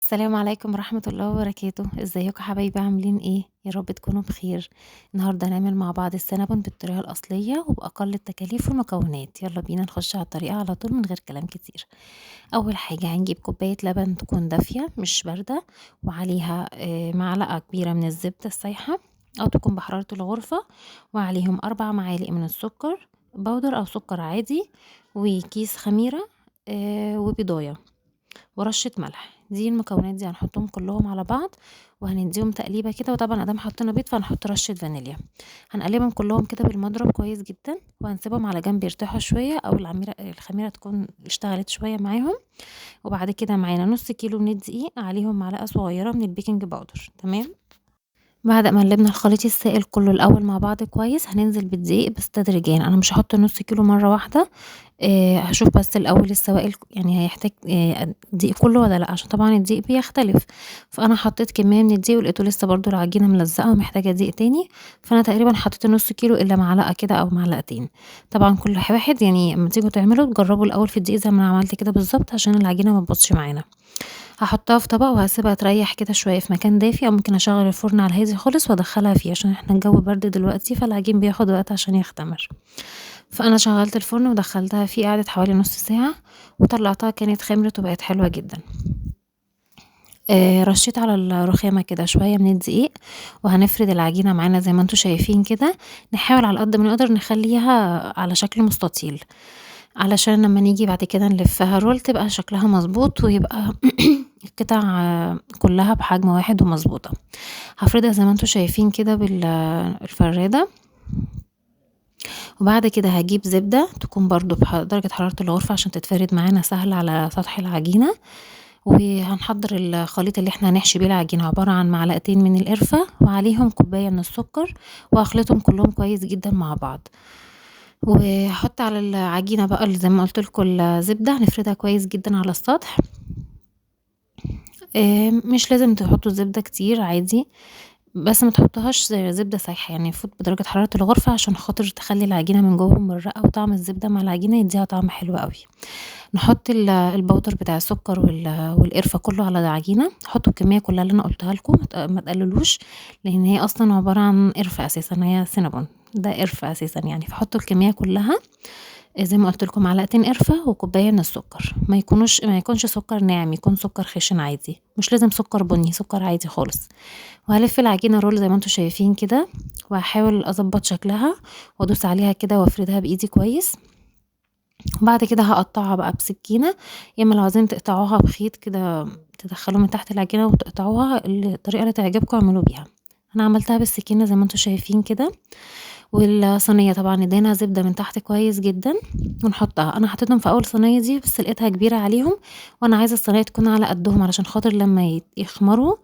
السلام عليكم ورحمة الله وبركاته. ازيكم حبايبي؟ عاملين ايه؟ يا رب تكونوا بخير. النهارده هنعمل مع بعض السينابون بالطريقة الأصلية وبأقل التكاليف والمكونات. يلا بينا نخش على الطريقة على طول من غير كلام كتير. أول حاجة هنجيب كوباية لبن تكون دافية مش باردة، وعليها معلقة كبيرة من الزبدة السايحة أو تكون بحرارة الغرفة، وعليهم 4 معالق من السكر بودر أو سكر عادي، وكيس خميرة، وبيضاية، ورشة ملح. دي المكونات دي هنحطهم كلهم على بعض وهنديهم تقليبة كده، وطبعا ادام حطينا بيض فهنحط رشة فانيليا. هنقلبهم كلهم كده بالمضرب كويس جدا، وهنسيبهم على جنب يرتاحوا شوية او الخميرة تكون اشتغلت شوية معاهم. وبعد كده معانا نص كيلو من الدقيق، عليهم معلقة صغيرة من ال baking powder. تمام. بعد ما قلبنا الخليط السائل كله الاول مع بعض كويس، هننزل بالدقيق بس تدريجيا. انا مش هحط نص كيلو مرة واحدة، هشوف بس الاول السوائل هيحتاج الدقيق كله ولا لا، عشان طبعا الدقيق بيختلف. فانا حطيت كمية من الدقيق ولقيته لسه برضو العجينة ملزقه ومحتاجة دقيق تاني، فانا تقريبا حطيت نص كيلو الا معلقه كده او معلقتين. طبعا كل واحد لما تيجوا تعملوا تجربوا الاول في الدقيق زي ما انا عملت كده بالظبط عشان العجينة ما تبوظش معانا. هحطها في طبق وهسيبها تريح كده شوية في مكان دافي، او ممكن اشغل الفرن على الهادي خالص وادخلها فيه، عشان احنا الجو برد دلوقتي فالعجين بياخد وقت عشان يختمر. فانا شغلت الفرن ودخلتها فيه، قعدت حوالي نص ساعة وطلعتها، كانت خمرت وبقت حلوة جدا. رشيت على الرخامه كده شوية من الدقيق، وهنفرد العجينة معانا زي ما انتم شايفين كده. نحاول على قد ما نقدر نخليها على شكل مستطيل، علشان لما نيجي بعد كده نلفها رول تبقى شكلها مظبوط، ويبقى القطع كلها بحجم واحد ومظبوطه. هفردها زي ما انتم شايفين كده بالفراده. وبعد كده هجيب زبدة تكون برضو بدرجة حرارة الغرفة عشان تتفرد معانا سهل على سطح العجينة. وهنحضر الخليط اللي احنا هنحشي بيه العجينة، عبارة عن معلقتين من القرفه وعليهم كوباية من السكر، وهخلطهم كلهم كويس جدا مع بعض. وهحط على العجينة بقى اللي زي ما قلت لكم الزبدة، هنفردها كويس جدا على السطح. مش لازم تحطوا زبدة كتير، عادي، بس ما تحطوهاش زبدة سايحه، المفروض بدرجة حرارة الغرفة عشان خاطر تخلي العجينة من جوه مرقه، وطعم الزبدة مع العجينة يديها طعم حلو قوي. نحط البودر بتاع السكر والقرفه كله على العجينة. حطوا الكمية كلها اللي انا قلتها لكم، ما تقللوش، لان هي اصلا عبارة عن قرفه اساسا، هي سينابون ده قرفه اساسا فحطوا الكمية كلها زي ما قلت لكم، معلقتين قرفه وكوبايه من السكر. ما يكونش سكر ناعم، يكون سكر خشن عادي، مش لازم سكر بني، سكر عادي خالص. وهلف العجينة roll زي ما انتم شايفين كده، وهحاول اظبط شكلها وادوس عليها كده وافردها بايدي كويس. وبعد كده هقطعها بقى بسكينة، يا اما لو عايزين تقطعوها بخيط كده تدخلوه من تحت العجينة وتقطعوها، الطريقة اللي تعجبكم اعملوا بيها. انا عملتها بالسكينة زي ما انتم شايفين كده. والصينيه طبعا ادينا زبدة من تحت كويس جدا ونحطها. انا حطيتهم في اول صينية دي بس لقيتها كبيرة عليهم، وانا عايزه الصينية تكون على قدهم علشان خاطر لما يخمروا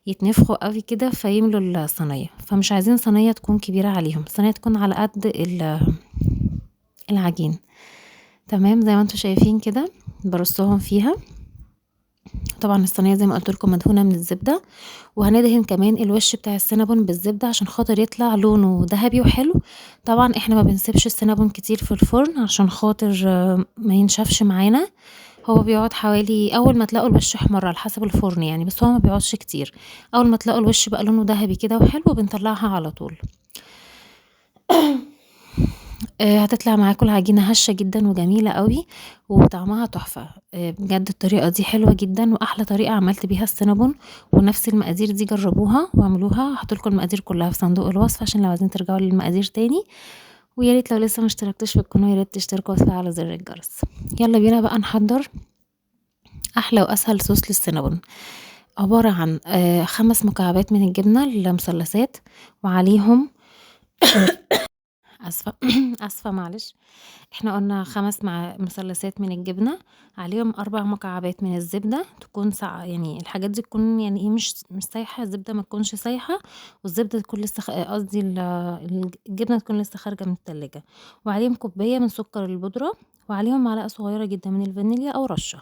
يتنفخوا قوي كده فيملوا الصينية، فمش عايزين صينية تكون كبيرة عليهم، الصينية تكون على قد العجين. تمام زي ما انتم شايفين كده برصهم فيها. طبعا الصينية زي ما قلت لكم مدهونه من الزبدة، وهندهن كمان الوش بتاع السينابون بالزبده عشان خاطر يطلع لونه ذهبي وحلو. طبعا احنا ما بنسيبش السينابون كتير في الفرن عشان خاطر ما ينشفش معانا، هو بيقعد حوالي اول ما تلاقوا الوش احمر على حسب الفرن بس هو ما بيقعدش كتير. اول ما تلاقوا الوش بقى لونه ذهبي كده وحلو بنطلعها على طول. هتطلع معاكم العجينة هشه جدا وجميلة قوي وطعمها تحفة. بجد الطريقة دي حلوة جدا، واحلى طريقه عملت بيها السينابون، ونفس المقادير دي جربوها واعملوها. هحط لكم المقادير كلها في صندوق الوصف عشان لو عايزين ترجعوا للمقادير تاني. ويا ريت لو لسه ما اشتركتوش في القناة يا ريت تشتركوا وتفعلوا زر الجرس. يلا بينا بقى نحضر احلى واسهل صوص للسينابون. عبارة عن 5 مكعبات من الجبنة المثلثات، وعليهم اسفه معلش، احنا قلنا 5 مثلثات من الجبنة، عليهم 4 مكعبات من الزبدة تكون ساقعه، الحاجات دي تكون ايه مش سايحه، الزبدة ما تكونش سايحه، والزبده تكون لسه قصدي الجبنة تكون لسه خارجه من التلاجة. وعليهم كوباية من سكر البودره، وعليهم معلقه صغيرة جدا من الفانيليا او رشه.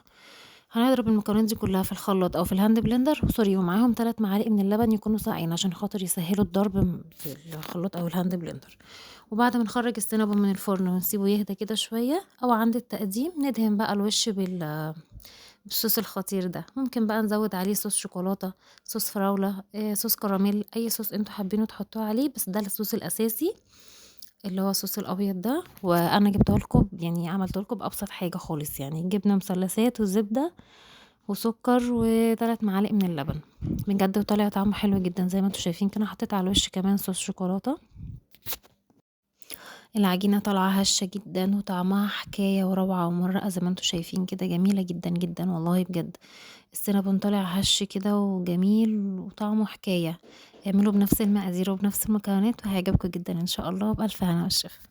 هنضرب المكونات دي كلها في الخلاط او في ال hand blender، sorry، ومعاهم 3 معالق من اللبن يكونوا ساقعين عشان خاطر يسهلوا الضرب في الخلاط او ال hand blender. وبعد ما نخرج السينابون من الفرن ونسيبه يهدى كده شوية او عند التقديم، ندهن بقى الوش بالصوص الخطير ده. ممكن بقى نزود عليه صوص شوكولاتة، صوص فراولة، صوص كراميل، اي صوص انتوا حابينه تحطوه عليه، بس ده الصوص الاساسي اللي هو الصوص الابيض ده. وانا جبته لكم يعني عملته لكم بابسط حاجة خالص، يعني جبنه مثلثات وزبده وسكر و3 معالق من اللبن، بجد وطلع طعمه حلو جدا زي ما انتوا شايفين كده. حطيت على الوش كمان صوص شوكولاتة. العجينة طالعه هشه جدا وطعمها حكاية وروعه ومرقه زي ما انتوا شايفين كده، جميلة جدا جدا والله بجد. السينابون طالع هش كده وجميل وطعمه حكاية. اعملوا بنفس المقادير وبنفس المكونات وهيعجبكم جدا ان شاء الله. بألف هنا والشفا.